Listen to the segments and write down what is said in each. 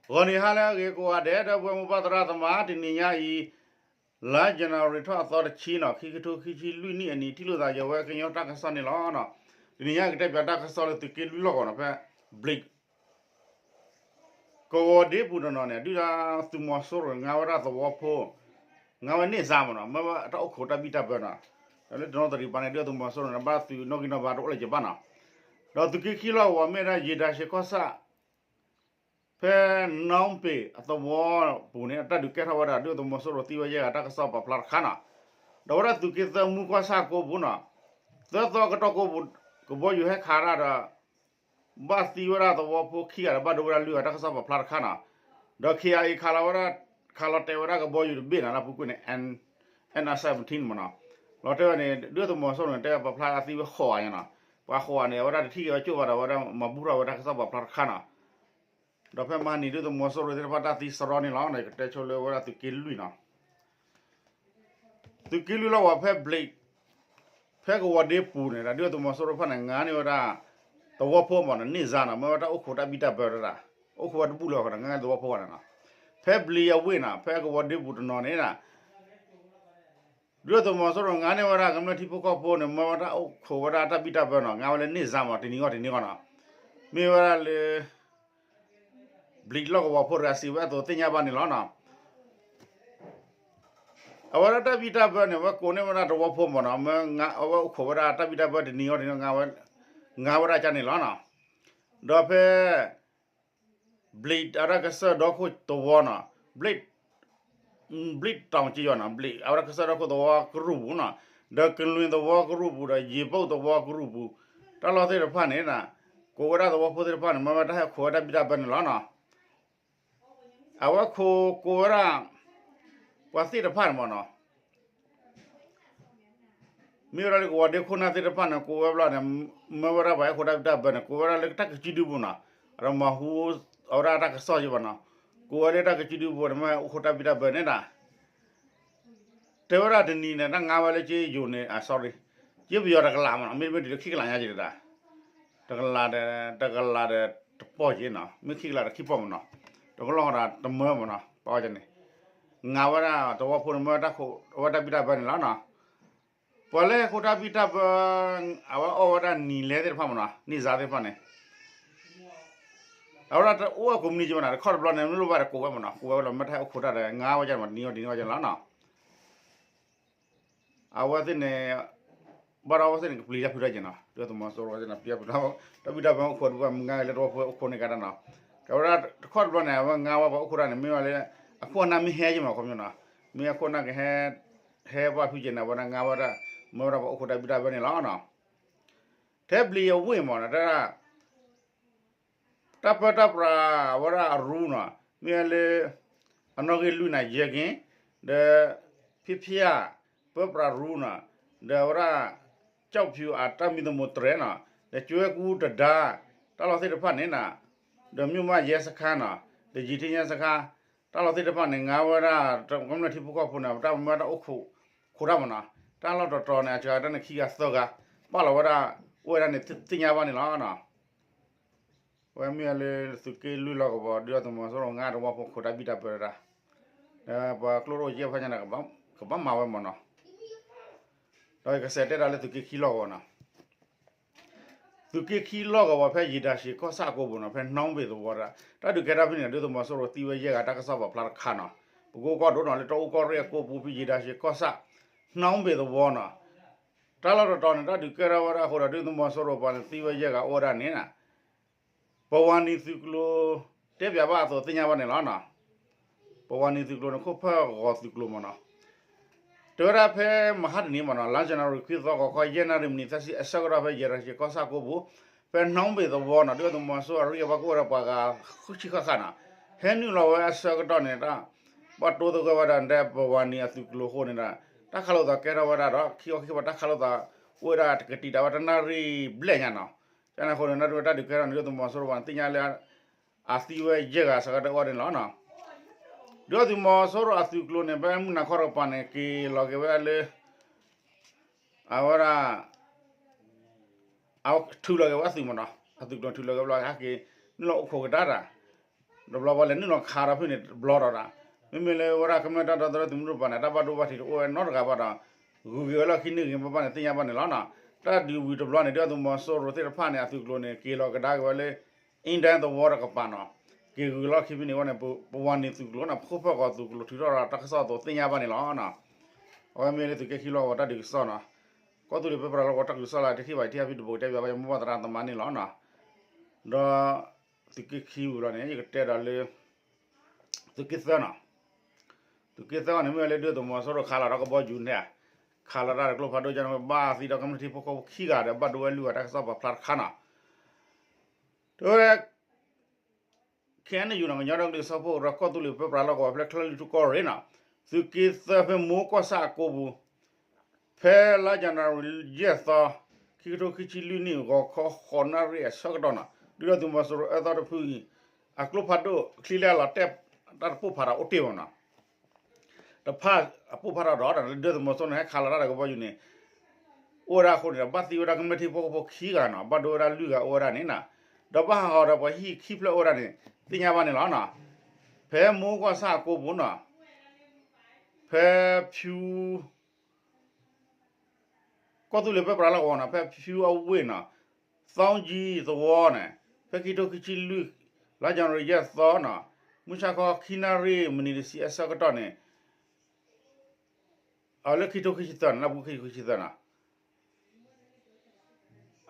ဂီၤနံၤဟါလၢအဂ့ၤကိးဂၤဒဲး ဒီပုၢ်ဝဲၢ်မိၢ်ပၢ်သရၣ်သမါ တနံၤညါအံၤ လါ January ထီၣ်အသီတဆံနီၤ ခံကထိခံဆံလွံၢ်နံၣ်အနံၤ ထံၣ်လိာ်သးယဝဲကညီတၢ်ကစီၣ်န့ၣ်လီၤ. တနံၤညါကတဲပၠးတၢ်ကစီၣ်လၢသုးက့လွံၢ်လီၢ်ကဝီၤနီၤ ဖဲ ဘျံး ကဝီၤဒ့ပူၤတနီၤန့ၣ် ဒုၣ်ဒါသုးမီၤစိရိၤ ငါဝဲဒၣ်သဝီဖိ ငါဝဲန့ၢ်စါမးနီၤ မ့ၢ်ဝဲတၢ်အိၣ်ခိးတၢ်ဘံၣ်တၢ်ဘၢနီၤ. ဒီးလၢတနီသရံၣ်ပၤန့ၣ် ဒုၣ်ဒါသုးမီၤစိရိၤန့ၣ် ဘၣ်သုးနီၣ်ဂံၢ်နီၣ်ဘါတအိၣ်လၢၤက့ၤဘၣ်နီၤ. ဒီးသုးက့ခံလီၢ်ကဝီၤမ့ၢ်ဝဲဒၣ် ယံာ်တၢ်ရှည်ကီၢ်ဆၣ် ဖဲနီပ့ၤအသဝီပူၤန့ၣ် အတၢ်ဒုးကဲထီၣ်ဝဲဒၣ် ဒုၣ်ဒါသုးမီၤစိရိၤသံဝဲယဲၢ်ဂၤ တၢ်ကစီၣ်ပာ်ဖျါတခါနီၤ. ဒီးဝဲဒၣ်သုးက့သၢမူကီၢ်ဆၣ်ကိပူၤနီၤ သၢသီကတီၢ်ကိပူၤ ကဘီယူၤဟဲခးတၢ်ဒီး ဘၣ်သံဝဲဒၣ်သဝီဖိခံဂၤဒီး ဘၣ်ဒိဝဲဒၣ်လွံၢ်ဂၤ တၢ်ကစီၣ်ပာ်ဖျါတခါနီၤ. ဒီး ခ့ၣ်အါအံၤ ခးလီၤဝဲဒၣ် ခးလီၤတဲာ်ဝဲဒၣ်ကဘီယူၤတဘ့ၣ်နီၤ လၢပူၤကွံာ်န့ၣ် အဲၣ်အါ seventeen မးနီၤ. လီၤတဲာ်ဝဲန့ၣ် ဒုၣ်ဒါသုးမီၤစိရိၤန့ၣ် တဲပာ်ဖျါအသံဝဲဃိးဂၤညါနီၤ. ပှၤဃိးဂၤန့ၣ် အဝဲဒၣ်တထံၣ်က့ၤဝဲကၠိၣ်ဘၣ်ဒီး အဝဲဒၣ်မၤဘူၣ်ထီၣ်ဝဲတၢ်ကစီၣ်ပာ်ဖျါတခါနီၤ. ဒီးဖဲမဟါနံၤ ဒုၣ်ဒါသုးမီၤစိရိၤသ့ၣ်တဖၣ်တၢ်သံစရီန့ၣ်လီၤ. ကတဲဆိလၢဝဲဒၣ်သုးက့လွံၢ်နီၤ သုးက့လွံၢ်လီၢ်ကဝီၤဖဲဘျံး ဖဲကဝီၤဒ့ပူၤန့ၣ် ဒုၣ်ဒါသုးမီၤစိရိၤတဖၣ်န့ၣ် ငါန့ၢ်ဝဲဒၣ် သဝီဖိမးနီၤ န့ၢ်စါနီၤ မ့ၢ်ဝဲတၢ်အိၣ်ခိးတၢ်ဘံၣ်တၢ်ဘၢတဒၣ် အိၣ်ခိးဝဲတဘူၣ်လၢၤဃီနီၤ ငါသဝီဖိဂၤန့ၣ်နီၤ. ဖဲဘျံးအဝ့ၢ်နီၤ ဖဲကဝီၤဒ့ပူၤတနီၤန့ၣ် ဒုၣ်ဒါသုးမီၤစိရိၤ ငါန့ၢ်ဝဲဒၣ်ကမျၢၢ်ထံဖိကီၢ်ဖိန့ၣ် မ့ၢ်ဝဲတၢ်အိၣ်ခိးဝဲဒၣ်တၢ်ဘံၣ်တၢ်ဘၢနီၤ ငါဝဲလၢန့ၢ်စါမး တနံၤဂီၢ်တနံၤဂီၢ်နီၤ မ့ၢ်ဝဲဒၣ်လၢ ဘျံးလီၢ်ကဝီၤဖိတဂၤစံးဝဲအသိးသ့ၣ်ညါဘၣ်န့ၣ်လီၤနီၤ. အဝဲဒၣ်တၢ်ဘံၣ်တၢ်ဘၢန့ၣ် အဝဲကိးန့ၢ်ဝဲဒၣ်သဝီဖိမးနီၤ မ့ၢ်အဝဲအိၣ်ခိးဝဲဒၣ်တၢ်ဘံၣ်တၢ်ဘၢတနံၤဂီၢ်တနံၤဂီၢ် ငါဝဲဒၣ်ကန့ၣ်လီၤနီၤ. ဒီးဖဲ ဘျံးအဝဲဒၣ်ကစၢၢ်ဒီခိၣ်သဝီနီၤ ဘျံး ဘျံးတီၤကယီၤနီၤ ဘျံး အဝဲဒၣ်ကစၢၢ်ဒီခိၣ်သဝီကရူၢ်ပူၤနီၤ ဒီးကလွံၢ်သဝီကရူၢ်ပူၤဒီး ယံာ်ဘိၣ်သဝီကရူၢ်ပူၤ တၢ်လီၢ်သ့ၣ်တဖၣ်န့ၣ် ကိးဝဲဒၣ်သဝီဖိသ့ၣ်တဖၣ်န့ၣ် မ့ၢ်ဝဲတၢ်ဟဲခိးဝဲတၢ်ဘံၣ်တၢ်ဘၢန့ၣ်လီၤနီၤ. အဝဲခိးကိးဝဲဒၣ် ပှၤသ့ၣ်တဖၣ်န့ၣ်မးနီၤ မ့ၢ်ဝဲဒၣ်လၢကဝီၤဒ့ခိၣ်နၢ်သ့ၣ်တဖၣ်န့ၣ် ကိးဝဲဘျီန့ၣ် မ့ၢ်ဝဲဒၣ်ပှၤဟဲခိးတၢ်ဘံၣ်တၢ်ဘၢန့ၣ် ကိးဝဲဒၣ်လၢတၢ်ကစုဒုပူၤနီၤ အဒီးမၤဟူ အဝဲဒၣ်တၢ်ကစီၣ်ယံၤဘၣ်နီၤ ကိးဝဲလၢတၢ်ကစုဒုပူၤန့ၣ် မ့ၢ်အိၣ်ခိးတၢ်ဘံၣ်တၢ်ဘၢန့ၣ်ဒၣ် တဲဝဲဒၣ်တနံၤန့ၣ် တၢ်ငါဝဲလၢက့ယိၤန့ၣ် sorry က့ပယီၤတကလးမးနီၤ မ့တမ့ၢ်တုၤလၢခံကလးညါက့ၤတဒၣ် တကလးဒီး တကလးဒီးတပီၢ်က့ၤနီၤ မ့ၢ်ခံကလးဒီးခံပီၢ်မးနီၤ တကလီၢ်ဃီဒီးတမၢမးနီၤ ပအီၣ်ကန့ၣ် ငါဝဲဒၣ်သဝီဖိန့ၣ် မ့ၢ်ဝဲတၢ်ခိးဝဲတၢ်ဘံၣ်တၢ်ဘၢန့ၣ်လီၤနီၤ ပှၤလၢဟဲခိးတၢ်ဘံၣ်တၢ်ဘၢ အဝဲအီၣ်ဝဲဒၣ်နံၤလဲသ့ၣ်တဖၣ်မးနီၤ န့ၢ်စါသ့ၣ်တဖၣ်န့ၣ် အဝဲဒၣ်တအိၣ်အကိးမုၢ်နံၤက့ၤမးနီၤ တခီတဘျီန့ၣ် မ့ၢ်လိၣ်ဘၣ်ဒီးကိးဝဲမးနီၤ ကိးဝဲလီၤ မ့ၢ်တၢ်ဟဲအိၣ်ခိးတၢ်ဒီး ငါဝဲဒၣ်မး တနံၤဂီၢ်တနံၤဂီၢ်လီၤနီၤ အဝဲသ့ၣ်န့ၣ် ဘၣ်ဒီးအဝဲသ့ၣ်န့ၣ် ကပျံၤတၢ်ဖုးတၢ်က့ၤနီၤ ဒုၣ်ဒါသုးမီၤစိရိၤသ့ၣ်န့ၣ် ပျံၤတၢ်ဖုးတၢ် တၢ်ဘံၣ်တၢ်ဘၢအိၣ်ခိးတဘၣ် မုၢ်ဂၤလၢတဝီဖိအိၣ်ခိးန့ၢ်ကဒါနီၤ ကဝဲဒၣ်တခီတဘျီန့ၣ် အဝဲငါဝဲပှၤအိၣ်ခိးတၢ်န့ၣ် မ့ၢ်ဝဲလၢ အခိၣ်အနၢ်မ့ၢ်ဟဲက့ၤမး ခီပညီနီၤ မ့ၢ်အခိၣ်အနၢ်ကဟဲ ဟဲပှၤဖုးက့ၤန့ၣ် အဝဲဒၣ်ငါဝဲဒၣ် မ့ၢ်ဝဲဒၣ်ပှၤအိၣ်ခိးတၢ်ဘံၣ်တၢ်ဘၢန့ၣ်လီၤနီၤ ထဲဘျံၤအဝ့ၢ်မးနီၤ တၢ် တၢ်ပၢတၢ်ပြးဝဲဒၣ်အရူနီၤ မ့ၢ်ဝဲလၢ အနီၣ်ဂံၢ်လွံၢ်နၤယဲၢ်က့ၤ ဒီး ဖံဖံဧၢ ပၢပြးရူနီၤ ဒီးဝဲဒၣ် ကၠီၣ်ဖၠူအတၢ်မံသမူတြဲၤနီၤ ဒီးကၠွဲကူတဒါ တၢ်လီၢ်သ့ၣ်တဖၣ်န့ၣ်နီၤ ဒီးမြို့မရဲစခန်းနီၤ ဒီးယံာ်ထံညါစခန်း တၢ်လီၢ်သ့ၣ်တဖၣ်န့ၣ် ငါဝဲဒၣ် ကမျၢၢ်ထံဖိကီၢ်ဖိန့ၣ် တၢ်မ့ၢ်ဝဲတၢ်အိၣ်ခိး ခိးတၢ်မးနီၤ တၢ်လီၢ်တတီၤန့ၣ် အစှၤတၢ်န့ၣ်ခံဂၤသၢဂၤ ပာ်လီၤဝဲဒၣ် အိၣ်ဝဲဒၣ်န့ၣ် သ့ၣ်ညါဘၣ်န့ၣ်လီၤနီၤ ဝဲမ့ၢ်လၢသုးက့လွံၢ်လီၢ်ကဝီၤ ဒုၣ်ဒါသုးမီၤစိရိၤ ငါတဝီဖိခိးတၢ်ဘံၣ်တၢ်ဘၢတၢ် ဒီးပှၤကျိတအိၣ်ကဲဖးညါန့ၣ် ကဘၣ်မၤဝဲမးနီၤ ဒီးယကစးတဲတၢ်လၢသုးက့ခံလီၢ်ကဝီၤနီၤ သုးက့ခံလီၢ်ကဝီၤဖဲယံာ်တၢ်ရှည်ကီၢ်ဆၣ်အကိပူၤနီၤ ဖဲနီပ့ၤသဝီဒၣ် တၢ်ဒုးကဲထီၣ်ဖဲန့ၣ် ဒုၣ်ဒါသုးမီၤစိရိၤသံဝဲယဲၢ်ဂၤ တၢ်ကစီၣ်ပာ်ဖျါတခါနီၤ ပကိးကီၢ်ဒိၣ်နီၤ လၢတၢ်အိၣ်ကီၢ်ရ့ၣ်အကိပူၤ ဖဲယံာ်တၢ်ရှည်ကီၢ်ဆၣ် နီပ့ၤသဝီနီၤ တၢ်လီၢ်တတီၤန့ၣ် တၢ်ဒုးကဲထီၣ်ဝဲဒၣ်အဃိဒီး ဒုၣ်ဒါသုးမီၤစိရိၤပှၤန့ၣ်သံဝဲယဲၢ်ဂၤအိၣ်ဝဲဒၣ်န့ၣ် ပဝၤနံၤသုးကျိၤ တဲပၠးဘၣ်အသိးသ့ၣ်ညါဘၣ်န့ၣ်လီၤနီၤ ပဝၤနံၤသုးကျိၤန့ၣ် ခိၣ်ဖၢၣ်ဂီၤသုးကျိၤမးနီၤ တဲဝဲဒၣ်ဖဲမဟါတနံၤမးနီၤ လါ January ခွံသီ ဂီၤခီ ယဲၢ်နၣ်ရံၣ်မံးနံး သၢဆံ အဆၢကတီၢ်ဖဲယဲၢ်တၢ်ရှည်ကီၢ်ဆၣ်ကိပူၤ ဖဲနီပ့ၤသဝီနီၤ ဒုၣ်ဒါသုးမီၤစိရိၤအရံၣ်အဘၣ်ကအိၣ်ဝဲဒၣ်ပှၤဂၤဃုဆံဃၣ်ဃၣ်နီၤ ဟဲနုာ်လီၤဝဲအဆၢကတီၢ်န့ၣ် တၢ်ဘၣ်တိသဂၢၢ်ဝဲဒၣ်ဒဲပဝၤနံၤအသုးကျိၤအဃိန့ၣ်ဒီး တၢ်ခးလိာ်သးကဲထီၣ်ဝဲဒၣ်ဒီး ခံခီခံကပၤတၢ်ခးလိာ်သး အိၣ်ဝဲဒၣ်တကတံာ်တာ်ဝဲတနၣ်ရံၣ်ဘျဲၣ်ညါနီၤ ကန့ၣ်အဃိန့ၣ် ဒုၣ်ဒါသုးမီၤစိရိၤပှၤန့ၣ်သ့ၣ်ညါလၢ အသံဝဲယဲၢ်ဂၤစးကတၢၢ်အီၤန့ၣ်လီၤနီၤ ဒုၣ်ဒါသုးမီၤစိရိၤအသုးကျိၤန့ၣ် ဖဲမုၢ်နၤခီတကပၤန့ၣ် က့ၤလီၤက့ၤဝဲဒၣ်လၢ အဝဲဒၣ် အထုးလီၤက့ၤဝဲအသုးမးနီၤ အသုးကျိၤထုးလီၤက့ၤဘျီ ဟဲက့ၤ နုာ်လီၤအိၣ်ခိးကဒါတၢ် တဘျီဘၣ်လဲၤနုာ်လီၤခးဒီးဖဲန့ၣ်တဘျီဒီး, မ့မ့ၢ်လၢဝဲဒၣ်ကမျၢၢ်တၢ်ဒီသဒၢသုးမုၢ်ဒိၣ်တကပၤန့ၣ် တၢ်ဘၣ်ဒိဘၣ်ထံးတအိၣ်ဝဲနီတဂၤဘၣ်ဒီး, ဂုၤက့ၤဝဲလီၢ်ခံန့ၢ်ဂ့ၤဘၣ်ဘၣ်န့ၣ် သ့ၣ်ညါဘၣ်န့ၣ်လီၤနီၤ. တၢ်ဒုးဝံၤတဘျီန့ၣ် ဒုၣ်ဒါသုးမီၤစိရိၤသ့ၣ်တဖၣ်န့ၣ် အသုးကျိၤန့ၣ် က့ၤလီၤကဒါက့ၤဝဲလၢ အ့ဒဲသဝီတကပၤနီၤ. က့ၤဂုၤလီၢ်ခံဖဲန့ၣ်ဝဲန့ၣ် ပဝၤန့ၣ်သုးကျိၤန့ၣ် ပခိၣ်ဖၢၣ်ကီၢ်သုးကျိၤထုးထီၣ်ဒီးတၢ်ကစီၣ်အသိးသ့ၣ်ညါဘၣ်န့ၣ်လီၤ. အဝဲမ့ၢ်လၢသုးက့ခံလီၢ်ကဝီၤတၢ်ဒုးကစီၣ်နီၤ. ကီၢ်သူလ့ၤပၢပြးလီၢ်ကဝီၤတၢ်ဒုးကစီၣ်လၢတထံၣ်ဘၣ်တထံၣ်အဖံတဘိးကတဲဘၣ် ယမိၢ်ပၢ်သရၣ်သမါန့ၣ်လီၤနီၤ. ဒီးသုးက့ခံဝံၤလီၤန့ၣ် ယကတဲဒီးလၢ သုးက့သၢနီၤ. သုးက့သၢန့ၣ် မ့ၢ်ဝဲလၢဒုၣ်ဒါသုးမီၤစိရိၤခးလီၤဒီးကဘီယူၤန့ၣ်, ခးလီၤတၢ်ဒီးကျိဖးဒိၣ်ကန့ၣ် ဘၣ်သံဒီးကမျၢၢ်ထံဖိကီၢ်ဖိခံဂၤဒီး ဘၣ်ဒိဝဲလွံၢ်ဂၤတၢ်ကစီၣ်ပာ်ဖျါတခါနီၤ. တဲဝဲ ခ့ၣ်အဲၣ်ယူၣ်နီၤ ကညီဒီကလုာ်စၢဖှိၣ်ကရၢ ကီၢ်သူလ့ၤပၢပြးလီၢ်ကဝီၤဖဲချၢၣ်လွံၢ်ထူၣ်ကီၢ်ရ့ၣ်နီၤ, သုးက့သၢဖဲမိၢ်ကီၢ်ဆၣ်အကိပူၤ ဖဲလါယနူၤအါရံၤယဲၢ်သီ ခံကထိခံဆံလွံၢ်နံၣ် ဂီၤခီဃိးနၣ်ရံၣ်အဆၢကတီၢ်နီၤ ဒုၣ်ဒါသုးမီၤစိရိၤအၢသီတဖုအံၤ အကျိဖးဒိၣ်ချံလဲအလီၤတဲာ်တၢ်တပိၢ်ဖးဒီးအိၣ်တ့ၢ်ဘၣ်နီၤ. တဖၣ်အပိၢ်ဖးထီၣ်ဒီး ဒုၣ်ဒါသုးမီၤစိရိၤန့ၣ် ဟဲခးလီၤတၢ်ဒီးကဘီယူၤန့ၣ် အိၣ်ဝဲဒၣ်အဃိန့ၣ်ဒီး ဘၣ်သံဝဲဒၣ်ကမျၢၢ်ထံဖိကီၢ်ဖိခံဂၤနီၤ, ဘၣ်ဒိဝဲဒၣ်လွံၢ်ဂၤအိၣ်ဝဲဒၣ်န့ၣ်နီၤ, ဒီးဘၣ်ဟးဂီၤဒီးပှၤဟံၣ်ခံဖျၢၣ်အိၣ်ဝဲဒၣ်န့ၣ် သ့ၣ်ညါဘၣ်န့ၣ်လီၤနီၤ. ဖဲမိၢ်ကီၢ်ဆၣ်အကိပူၤနီၤ, ဖဲဖၠူ ကီၢ်သူလ့ၤပၢပြးလီၢ်ကဝီၤနီၤ, ဖဲဖၠူအဝ့ၢ်နီၤ, သီကၠံသဝီန့ၣ်, ဖဲခံကထိခံဆံလွံၢ် လါယနူၤအါရံၤယဲၢ်သီနီၤ, မုၢ်ဆါခီခံနၣ်ရံၣ်မံးနံးတဆံအဆၢကတီၢ်န့ၣ် အလၢခံကထိခံဆံသၢန့ၣ် လၢပူၤခံကထိခံဆံသၢနီၤ,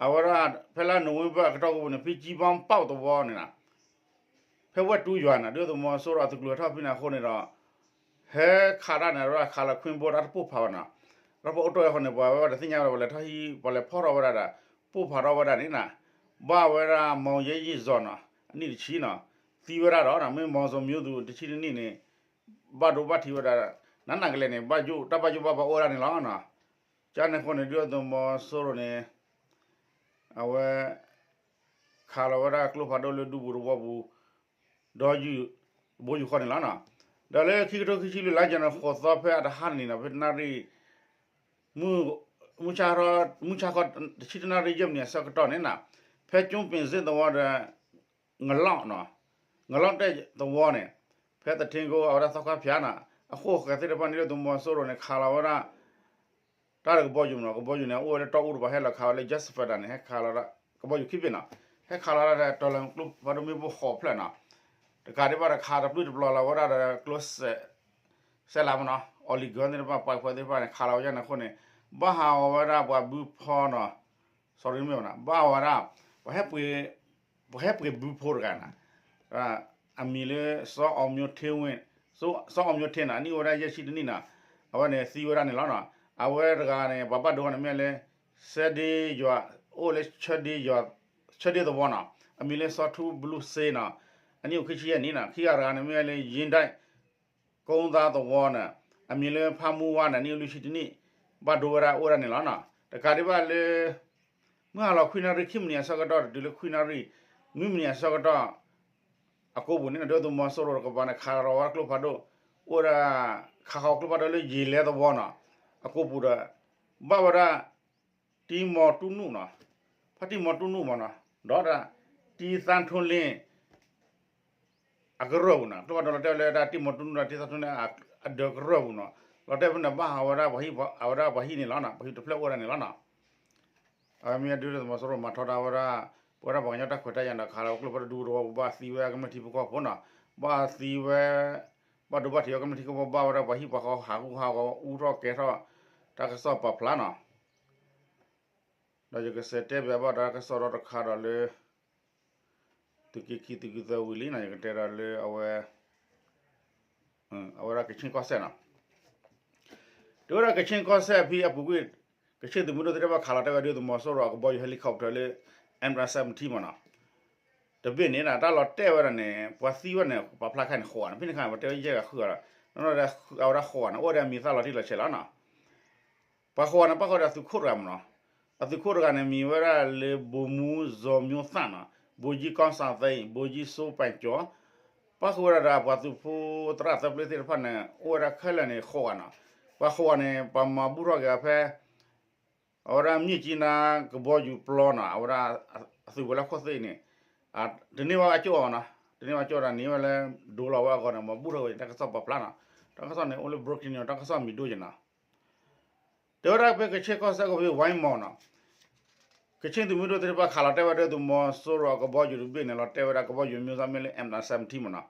အဝဲဒၣ် ဖဲလါနိၣ်ဝ့ဘၢၣ်အကတီၢ်ကပူၤန့ၣ် ဖဲကၠံဘီပီၣ်သဝီန့ၣ်နီၤ, ဖဲဝဲၢ်တူယွၤန့ၣ် ဒုၣ်ဒါသုးမီၤစိရိၤအသုးကျိၤဟဲထီၣ်ဖဲန့ၣ်အဃိန့ၣ်ဒီး ဟဲခးတၢ်န့ၣ် အဝဲဒၣ်ခးလီၤခွ့ဘိတၢ်တပိၢ်ဖးဘၣ်နီၤ, ဒီးပအိၣ်တီၢ်အဃိန့ၣ် ပှၤဝဲဒၣ်တသ့ၣ်ညါဝဲဒၣ် ပှၤလဲၤထီၣ်ဟံး ပှၤလဲၤဖီၣ်ထီၣ်ဝဲဒၣ်ဒီး ပိၢ်ဖးထီၣ်ဝဲဒၣ်န့ၣ်နီၤ, ဘၣ်ဝဲဒၣ် မီၤယဲယံၣ်စီၤနီၤ အနံၣ်တဆံနီၤ, သံဝဲဒၣ်ဒီး မ့ၢ်မီၤစိၤမၠိသူးတဆံတနံၣ်န့ၣ် ဘၣ်ဒိဘၣ်ထံးဝဲဒၣ် နးနးကလဲာ်န့ၣ် ဘၣ်ယိၣ် တၢ်ဘၣ်ယိၣ်ဘၣ်ဘီအိၣ်ဝဲဒၣ်န့ၣ်လီၤနီၤ. ကန့ၣ်အဃိန့ၣ် ဒုၣ်ဒါသုးမီၤစိရိၤန့ၣ် အဝဲ ခးလီၤဝဲဒၣ်ကျိဖးဒိၣ်လၢဒူပူၤသဝီပူၤ ဒီးယုၢ် ဘိယူၢ်ဃီန့ၣ်လီၤနီၤ. ဒီးလၢခံကထိခံဆံလွံၢ် လါယနူၤအါရံၤဃိးသီ ဖဲအတဟါန့ၣ်နီၤ ဖဲတနၣ်ရံၣ် မုၢ်ဆါ မုၢ်ဆါခီ တဆံတနၣ်ရံၣ်ယဲၢ်မံးနံးအဆၢကတီၢ်န့ၣ်နီၤ, ဖဲကၠိပ့ၤစ့ၣ်သဝီဒီး ငလီၣ်နီၤ, ငလီၣ်တဲၣ်သဝီန့ၣ်, ဖဲသထ့ကိ အဝဲဒၣ်သီခါဖၠၣ်နီၤ, အဃိဃဲၤသ့ၣ်တဖၣ်န့ၣ် ဒုၣ်ဒါသုးမီၤစိရိၤန့ၣ် ခးလီၤဝဲဒၣ် တၢ်ဒီးကဘီယူၤနီၤ, ကဘီယူၤန့ၣ် အိၣ်ဝဲလၢတီအူတပၤ ဟဲလီၤခးဝဲလၢ Jasper တၢ်န့ၣ် ဟဲခးလီၤဒၣ် ကဘီယူၤခံဘ့ၣ်နီၤ, ဟဲခးလီၤဒၣ်ဒီး တီလၢကျိဖးဒိၣ်မ့ၣ်ပိၢ်ဃိးဖျၢၣ်နီၤ, တကးဒံးဘၣ်ဒီးခးတပျုၢ်တပျီၤလီၤဝဲဒၣ်ဒီးကျိစဲး စဲးလးမနီၤ, အီလံၤကၢသ့ၣ်တဖၣ် ပှၤခွဲးသ့ၣ်တဖၣ်န့ၣ် ခးလီၤဝဲဒၣ်န့ၣ်အဃိန့ၣ်, ဘၣ်ဟးဂီၤဝဲဒၣ်ပှၤဘုဖီနီၤ, sorry မ့ၢ်ဘၣ်နီၤ, ဘၣ်ဝဲဒၣ် ပှၤဟဲပှ့ၤ ပှၤဟဲပှ့ၤဘုဖိတဂၤနီၤ, အမံၤလၢ စီၤအီၣ်မျိၤထ့နီၤ, စီၤအီၣ်မျိၤထ့နီၤ, အနံၣ်အိၣ်ဝဲဒၣ်ယဲၢ်ဆံတနံၣ်နီၤ, အဝဲန့ၣ်သံဝဲဒၣ်န့ၣ်လီၤနီၤ, အဝဲတဂၤန့ၣ် ပှၤဘၣ်ဒိဝဲန့ၣ်မ့ၢ်လၢ စဲဒ့ယွၤ, အိၣ်လၢ ဆၢဒ့သဝီနီၤ, အမံၤလၢစီၤထူဘလူးစ့နီၤ, အနံၣ်အိၣ်ခံဆံယဲၢ်နံၣ်နီၤ, ခံဂၤတဂၤန့ၣ်မ့ၢ်လၢ ယ့ဒဲၣ် ကိသါသဝီနီၤ, အမံၤလၢဖးမူဝါန့ၣ် အနံၣ်အိၣ်လွံၢ်ဆံတနံၣ်, ဘၣ်ဒိဝဲဒၣ်အိၣ်ဝဲဒၣ်န့ၣ်လီၤနီၤ, တကးဒံးဘၣ်လၢ မုၢ်ဟါလီၤခွံနၣ်ရံၣ်ခံမံးနံးအဆၢကတီၢ် တုၤလၢခွံနၣ်ရံၣ် နွံမံးနံးအဆၢကတီၢ် အကိပူၤန့ၣ် ဒုၣ်ဒါသုးမီၤစိရိၤတကပၤန့ၣ် ခးလီၤဝဲကျိဖးဒိၣ် အိၣ်ဝဲဒၣ် ခးဃီၤကျိဖးဒိၣ်လၢယ့လဲသဝီနီၤ အကိပူၤဒီး ဘၣ်ဝဲဒၣ် တံမီၤတူနူၣ်နီၤ ဖါတံမီၤတူနူၣ်မနီၤ ဒီးတၢ် တံသါထိလ့ အကရၢၢ်ပူၤနီၤ ကျိဖးဒိၣ်လီၤတဲာ်ဝဲလၢဒၣ်တံမီၤတူနူၣ်ဒီးတံသါထိလ့ အဒၢးကရၢၢ်ပူၤနီၤ လီၤတဲာ်ဖဲန့ၣ် ဘၣ်ဟးဝဲဒၣ်ပှၤဟံၣ် အဝဲဒၣ်ပှၤဟံၣ်န့ၣ်လီၤနီၤ ပှၤဟံၣ်တဖျၢၣ်အိၣ်ဝဲဒၣ်န့ၣ်လီၤနီၤ အဝဲမ့ၢ်ဒုၣ်ဒါသုးမီၤစိရိၤမၤထီဒါဝဲဒၣ် ပဝဲဒၣ်ပှၤကညီတၢ်ခွဲးတၢ်ယာ်ဒီးခးလီၤဝဲကျိဖးဒိၣ်ဒူသဝီပူၤ ဘၣ်သံဝဲကမျၢၢ်ထံဖိကီၢ်ဖိနီၤ ဘၣ်သံဝဲ ဘၣ်ဒိဘၣ်ထံးဝဲကမျၢၢ်ထံဖိကီၢ်ဖိ ဘၣ်ဝဲဒၣ်ပှၤဟံၣ်ပှၤဃီဟးဂူာ်ဟးဂီၤအူထီၣ်ကဲၤထီၣ် တၢ်ကစီၣ်ပာ်ဖျါနီၤ ဒီးယကစံးတဲဘၣ်ဘၣ်ဒီးတၢ်ကစီၣ်ဒီတခါဒီးလၢ သုးက့ခံသုးက့သၢဝံၤလံနီၤ ယကတဲဒီးလၢအဝဲ အဝဲဒၣ်ကဆ့ၣ်ကီၢ်စဲၣ်နီၤ တဲဝဲဒၣ်ကဆ့ၣ်ကီၢ်စဲၣ်ဖဲအပူၤကွံာ် ကဆ့ၣ်သုးမုၢ်ဒိၣ်သ့ၣ်တဖၣ်ခးလီၤတဲာ်ဝဲဒုၣ်ဒါသုးမီၤစိရိၤအကဘီယူၤ helicopter လၢ M seventeen မနီၤ တဘ့ၣ်န့ၣ် တၢ်လီၤတဲာ်ဝဲဒၣ်န့ၣ် ပှၤသံဝဲန့ၣ် ပာ်ဖျါခဲန့ၣ် ဃိးဂၤန့ၣ် ဖဲန့ၣ်အခါ ပှၤတဲဝဲယဲၢ်ဂၤဃုဂၤလီၤ နီၢ်နီၢ်ဒီးအဝဲဒၣ်ဃိးဂၤန့ၣ် အိၣ်ဒီးအမံၤသၣ်လီၤတံၢ်လီၤဆဲးလီၤနီၤ ပှၤဃိးဂၤန့ၣ် ပၣ်ဃုာ်ဒီးအသုးခိၣ်တဂၤမနီၤ အသုးခိၣ်တဂၤန့ၣ် မံၤဝဲဒၣ်လၢ ဗိုလ်မှူး ဇော်မျိုးသန့်နီၤ ဗိုလ်ကြီး ကောင်းစံသိန်း ဗိုလ်ကြီး စိုးပိုင်ကျော် ပၣ်ဃုာ်ဝဲဒၣ်ဒီးပှၤသုးဖိသရၣ်သၢပျ့သ့ၣ်တဖၣ်န့ၣ် အိၣ်ဝဲဒၣ်ခဲလၢာ်န့ၣ် ဃိးဂၤနီၤ ပှၤဃိးဂၤန့ၣ် ပှၤမၤဘူၣ်ထီၣ်က့ၤအီၤဖဲ အဝဲဒၣ်မြစ်ကြီးနားကဘီယူၤပျီနီၤ အဝဲဒၣ်အသုးဝဲၤလီၢ်ခိၣ်သ့ၣ်န့ၣ် တန့ၢ်ဘၣ်အကၠိၣ်အီၤနီၤ တန့ၢ်ဘၣ်ကၠိၣ်တၢ်န့ၣ်ဝဲလၢ ဒိလီၤဝဲအဂီၢ်န့ၣ် မၤဘူၣ်ထီၣ်ဝဲတၢ်ကစီၣ်ပာ်ဖျါနီၤ, တၢ်ကစီၣ်န့ၣ် အိၣ်လၢ breaking news တၢ်ကစီၣ်မံၤဒိၣ်က့နီၤ, တဲဝဲဒၣ်ဖဲကခ့ၣ်ကီၢ်စဲၣ်ကီၢ်ဖဲ ဝဲမီၤနီၤ, ကခ့ၣ်သုးမုၢ်ဒိၣ်သ့ၣ်တဖၣ်ခးလီၤတဲာ်ဝဲဒၣ်သုးမီၤစိရိၤအကဘီယူၤတဘ့ၣ်န့ၣ် လီၤတဲာ်ဝဲဒၣ်ကဘီယူၤ မျိုးစား မ့ၢ်လၢ M seventeen မနီၤ,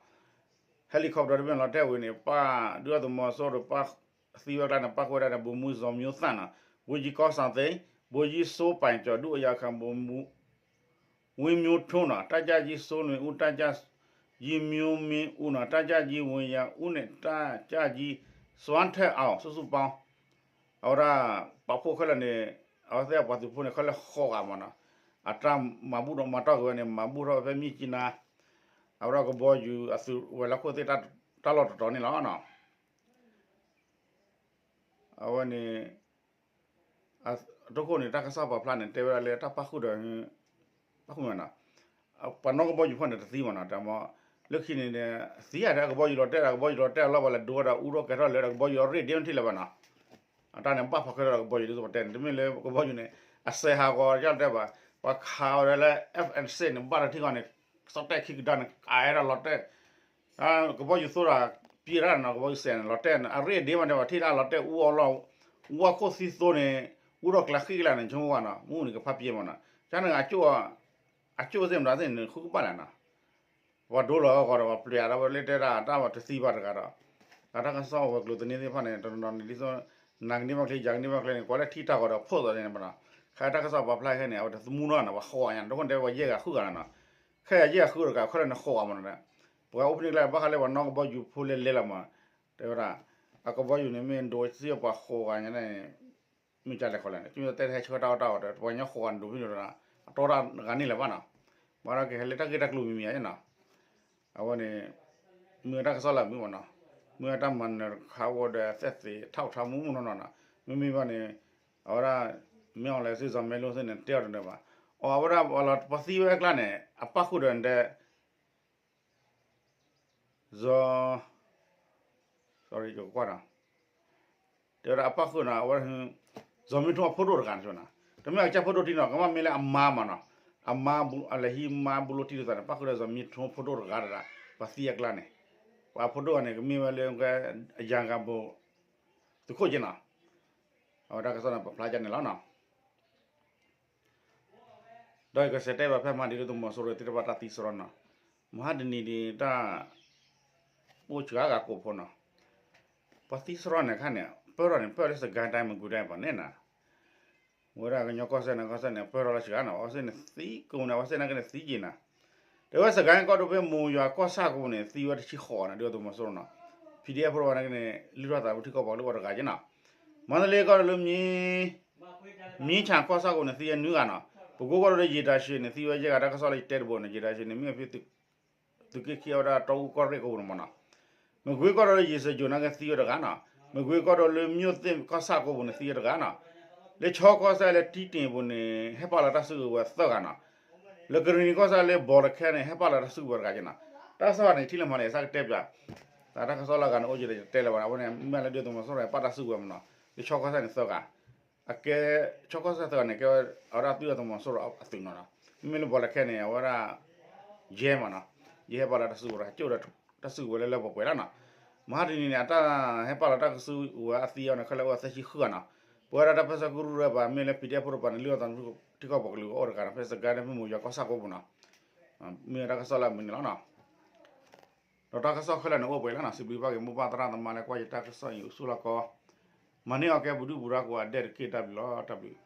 helicopter တဘ့ၣ်န့ၣ် လီၤတဲာ်ဝဲန့ၣ် ပၣ်ဒုၣ်ဒါသုးမီၤစိရိၤပၣ်သံဝဲအကျါန့ၣ် ပၣ်ဃုာ်ဝဲဒၣ်န့ၣ် ဗိုလ်မှူး ဇော်မျိုးသန့် နီၤ, ဗိုလ်ကြီး ကောင်းစံသိန်း, ဗိုလ်ကြီး စိုးပိုင်ကျော် ဒုတိယခံ ဗိုလ်မှူး ဝင်းမျိုးထွန်း နီၤ, တပ်ကြပ်ကြီး စိုးလွင်ဦး, တပ်ကြပ်ကြီး မျိုးမင်းဦး နီၤ, တပ်ကြပ်ကြီး ဝင်းယန်းဦး န့ၣ် တပ်ကြပ်ကြီး စွမ်းထက်အောင် စုစုပေါင်း အဝဲဒၣ် ပာ်ဖှိၣ်ခဲလၢာ်န့ၣ် အဝဲသ့ၣ်အပှၤသုးဖိန့ၣ် ခဲလၢာ်ဃိးဂၤမနီၤ, အတၢ်မၤဘူၣ်ထီၣ်မၤတီၢ်က့ၤဝဲန့ၣ် မၤဘူၣ်ထီၣ်ဝဲဖဲမြစ်ကြီးနား, အဝဲဒၣ်ကဘီယူၤအသုးဝဲၤလီၢ်ခိၣ်သ့ၣ်တၢ်လီၢ်တတီၤန့ၣ်လီၤနီၤ. အဝဲန့ၣ် အဒိခိၣ်န့ၣ် တၢ်ကစီၣ်ပာ်ဖျါန့ၣ် တဲဝဲဒၣ်လၢတၢ်ပၣ်ဃုာ်ဒီး ပၣ်ဃုာ်မနီၤ, ပှၤနီၣ်ကဘီယူၤဖီၣ်န့ၣ်တသံမနီၤ, တၢ်မ့ၢ် လၢခံန့ၣ် သံဧါဒီးကဘီယူၤလီၤတဲာ်ဒီး ကဘီယူၤလီၤတဲာ်အလီၢ် ပှၤလဲၤဒိဝဲဒီးအူထီၣ်ကဲၤထီၣ်လၢဒီး ကဘီယူၤအရ့ၣ်ဒ့မ့ၢ်ထံၣ်လၢၤဘၣ်နီၤ, အတၢ်န့ၣ် ဘၣ်ဖီၣ်ခဲထီၣ်ဒီးကဘီယူၤဒ်သိးပတဲန့ၣ် တမ့ၢ်လၢကဘီယူၤန့ၣ် အစဲးဟးဂီၤတၢ်လီၤတဲာ်ဘၣ်, ပှၤခးဝဲဒၣ်လၢ F sixteen န့ၣ် ဘၣ်တထံၣ်ဃီန့ၣ် စီၤတဲာ်ခံကဒါန့ၣ် ကးဝဲဒၣ်လီၤတဲာ် ကဘီယူၤသိဒီး ပျဲတၢ်နီၤ ကဘီယူၤစဲးန့ၣ် လီၤတဲာ်န့ၣ် အရ့ၣ်ဒ့မးန့ၣ် ပှၤထံၣ်တၢ်လီၤတဲာ်အူအီၣ်လီၢ် အူအီၣ်ခိၣ်သံသိန့ၣ် အူထီၣ်ကျးဃံကလၢာ်န့ၣ် ဆိကမိၣ်ဘၣ်နီၤ မူန့ၣ်ကဖးပျဲမးနီၤ, ကန့ၣ် အကၠိၣ်စ့ၢ်မတၤသ့ၣ်န့ၣ် ဃုကဘၣ်လဲၣ်နီၤ, ပှၤဒိလီၤအဂီၢ်ဒီး ပှၤပျဲဒီး ပှၤလၢတဲဒၣ်တၢ်ဘၣ်တသံဘၣ်တဂၤဒီး အတၢ်ကစီၣ်ဝဲၤကျိၤသန့သ့ၣ်တဖၣ်န့ၣ် တနီၤနီၤန့ၣ် ဒ်သိး နၤကန့ၢ်ဘၣ်ချ့ ယၤကန့ၢ်ဘၣ်ချ့န့ၣ် ကွၢ်လၢထံၣ်တၢ်ဂီၤဒီးဖှိၣ်သိးန့ၣ်မနီၤ, ခဲတၢ်ကစီၣ်ပာ်ဖျါခဲန့ၣ် အဝဲတသမူနီၤနီၤ ပှၤဃိးဂၤညါ ဒ်သိးတဲဝဲယဲၢ်ဂၤဃုဂၤနီၤနီၤ, ခဲယဲၢ်ဂၤဃုဂၤတဂၤ ခဲလၢာ်န့ၣ်ဃိးဂၤမနီၤ, ပှၤအိၣ်ဖဲန့ၣ်ကျါ ဘၣ်ဃးလၢပှၤနီၣ်ကဘီယူၤဖိလဲၤလဲၤလီၤမး, တဲဝဲဒၣ် အကဘီယူၤန့ၣ်မ့ၢ်ဒိးစ့ၢ်ပှၤဃိးဂၤညါန့ၣ် မ့ၢ်ကလဲၤဃီလဲၣ်န့ၣ် ကမ့ၢ်တဲတဟဲဆှၢတၢ်အီၣ်တၢ်အီဒီး ပှၤကညီဃိးဂၤန့ၣ်ဒိးဖဲန့ၣ်ဒီး အတီတၢ်ဂၤန့ၣ်လၢၤဘၣ်နီၤ, ဘၣ်ဒီးကဟဲလၢတၢ်ဂ့ၢ်တၢ်ကျိၤမံၤမံၤဧါနီၤ, အဝဲန့ၣ် မ့ၢ်တၢ်ကစီၣ်လၢအမုာ်မနီၤ, မ့ၢ်တၢ်မၤနၢၤတခါအိၣ်ဒီး သက်သေအထောက်အထား မူးမူးနီၢ်နီၢ်နီၤ, မ့မ့ၢ်ဘၣ်န့ၣ် အဝဲဒၣ် မင်းအောင်လှိုင် စီၤမ့လူးသ့ၣ်န့ၣ် တဲအီၤတနၢၤဘၣ်, အဝဲဒၣ်ပှၤသံဝဲအကျါန့ၣ် အပၣ်ဃုာ်ဒီးတဲ စီၤ sorry ယကွၢ်နီၤ, တဲဝဲဒၣ်အပၣ်ဃုာ်နီၤ အဝဲ စီၤမ့ထူအဖိဒိၣ်တဂၤန့ၣ်နီၤ, တမ့ၢ်အကစၢ်ဖိဒိၣ်တံၢ်နီၤ ကမ့ၢ်လၢအမါမးနီၤ, အမါ အလဲၤဟံးမါဘူလိတံၢ်လိာ်သးန့ၣ် ပၣ်ဃုာ်ဒီးစီၤမ့ထူဖိဒိၣ်တဂၤတဂၤ ပှၤသံအကျါန့ၣ်, ပှၤဖိဒိၣ်ဂၤန့ၣ် ကမ့ၢ်ဝဲလၢ အယၤဂၤဘိ သုးခိၣ်က့နီၤ, အဝဲတၢ်ကစီၣ်န့ၣ် ပာ်ဖျါကန့ၣ်လီၤနီၤ. ဒီးယကစံးတဲဘၣ်ဖဲမဟါတနံၤဒ်သုးမီၤစိရိၤသ့ၣ်တဖၣ်တၢ်သံစရီနီၤ, မဟါတနံၤဒ်တၢ် အိၣ်စှၤဂၤကိးဖိနီၤ, ပှၤသံစရီန့ၣ်ခါန့ၣ် ပၢၢ်ထီၣ်န့ၣ် ပၢၢ်လၢစကဲတိုင်း မကွေးတိုင်း ပှၤန့ၣ်နီၤ, ဝဲဒၣ်ကညီကီၢ်စဲၣ်န့ၣ် ကီၢ်စဲၣ်န့ၣ် ပၢၢ်ထီၣ်လၢစှၤနီၤ, အဝဲသ့ၣ်န့ၣ်သံကိးန့ၣ် အဝဲသ့ၣ်နာ်က့န့ၣ်သံက့ၤနီၤ, တဲဝဲစကဲကီၢ်ဒိၣ်ဖဲမိၢ်ယွၤကီၢ်ဆၣ်ကိးပူၤန့ၣ် သံဝဲတဆံဃိးနီၤ ဒ်သုးမီၤစိရိၤနီၤ, PDF ဖိတဖၣ်နာ်က့န့ၣ် လုၢ်ထီၣ်သးဝဲထံကီၢ်ပှၤကလုာ်အိၣ်တဂၤက့နီၤ, မန္တလေးကီၢ်ဒိၣ်လၢ မြင်းခြံ ကီၢ်ဆၣ်ကိးပူၤန့ၣ် သံဝဲနွံဂၤနီၤ, ပဲခူးကီၢ်ဒိၣ်လၢရေတာရှည်န့ၣ် သံဝဲယဲၢ်ဂၤ တၢ်ကစီၣ်လၢယတဲတဘိန့ၣ် ရေတာရှည်န့ၣ် မ့ၢ်ဖဲ သုးက့ခံအဝဲဒၣ်တီအူကီၢ်ရ့ၣ်ကိးပူၤန့ၣ်မနီၤ, မကွေးကီၢ်ဒိၣ်လၢရေစကြို နာ်က့သံဝဲတဂၤနီၤ, မကွေးကီၢ်ဒိၣ်လၢ မြို့သစ် ကီၢ်ဆၣ်ကိးပူၤန့ၣ် သံဝဲတဂၤနီၤ, လၢခၠီကီၢ်စဲၣ်လၢ တီးတိန် ပူၤန့ၣ် ဟဲပာ်လီၤတၢ်စုကဝဲၤသၢဂၤနီၤ, လၢကရ့ၣ်နံၤကီၢ်စဲၣ်လၢ ဘောလခဲ န့ၣ် ဟဲပာ်လီၤတၢ်စုကဝဲၤတဂၤက့နီၤ, တၢ်ကစီၣ်န့ၣ် ထံၣ်လၢမၤန့ၣ် စးကတဲပၠး, တၢ်ကစီၣ်လၢအဂၤန့ၣ် အိၣ်က့ၤဒီးယတဲလၢၤဘၣ်န့ၣ် အဝဲန့ၣ် မ့ၢ်လၢဒ်သုးမီၤစိရိၤပာ်တၢ်စုကဝဲၤမနီၤ, လၢခၠီကီၢ်စဲၣ်န့ၣ်သၢဂၤ အကဲ ခၠီကီၢ်စဲၣ်သၢဂၤန့ၣ် ကဲဝဲဒၣ်သုးအသုးမီၤစိရိၤအသုးနီၤနီၤ, မ့မ့ၢ်လၢ ဘောလခဲ န့ၣ် အဝဲဒၣ် ယဲမနီၤ, ယဲဟဲပာ်လီၤတၢ်စုကဝဲၤ ဟဲကၠိၣ်ဒီးတၢ်စုကဝဲၤလၢလၢပှဲၤပှဲၤလီၤနီၤ, မဟါတနံၤန့ၣ် အတၢ်ဟဲပာ်လီၤတၢ်ကစုကဝဲၤအသံအီၤန့ၣ် ခဲလၢာ်အိၣ်သၢဆံဃုဂၤနီၤ, ပဝဲဒၣ်တၢ်ပၢဆှၢကရူၢ်ရၢပှၤ မ့ၢ်လၢ PDF ဖိတပၤန့ၣ် လုၢ်အီၣ်သးထံကီၢ်ပှၤကလုာ်အိၣ်တဂၤနီၤ, ဖဲစကဲန့ၣ် ဖဲမိၢ်ယွၤကီၢ်ဆၣ်ကိးပူၤနီၤ, မ့ၢ်တၢ်ကစီၣ်လၢအမုာ်န့ၣ်လီၤနီၤ. ဒီးတၢ်ကစီၣ်ခဲလၢာ်န့ၣ်အိၣ်ပှဲၤလီၤနီၤ, စံးဘျုးဘၣ်က့ၤမိၢ်ပၢ်သရၣ်သမါလၢကွၢ်ယတၢ်ကစီၣ်အံၤ အိၣ်ဆူၣ်လီၤကီ, မၤန့ၢ်အီၤကဲပဒုၣ်ပဒါကိးဂၤဒဲးတက့ၢ် တၢ်ဘျုးလီၤ တၢ်ဘျုး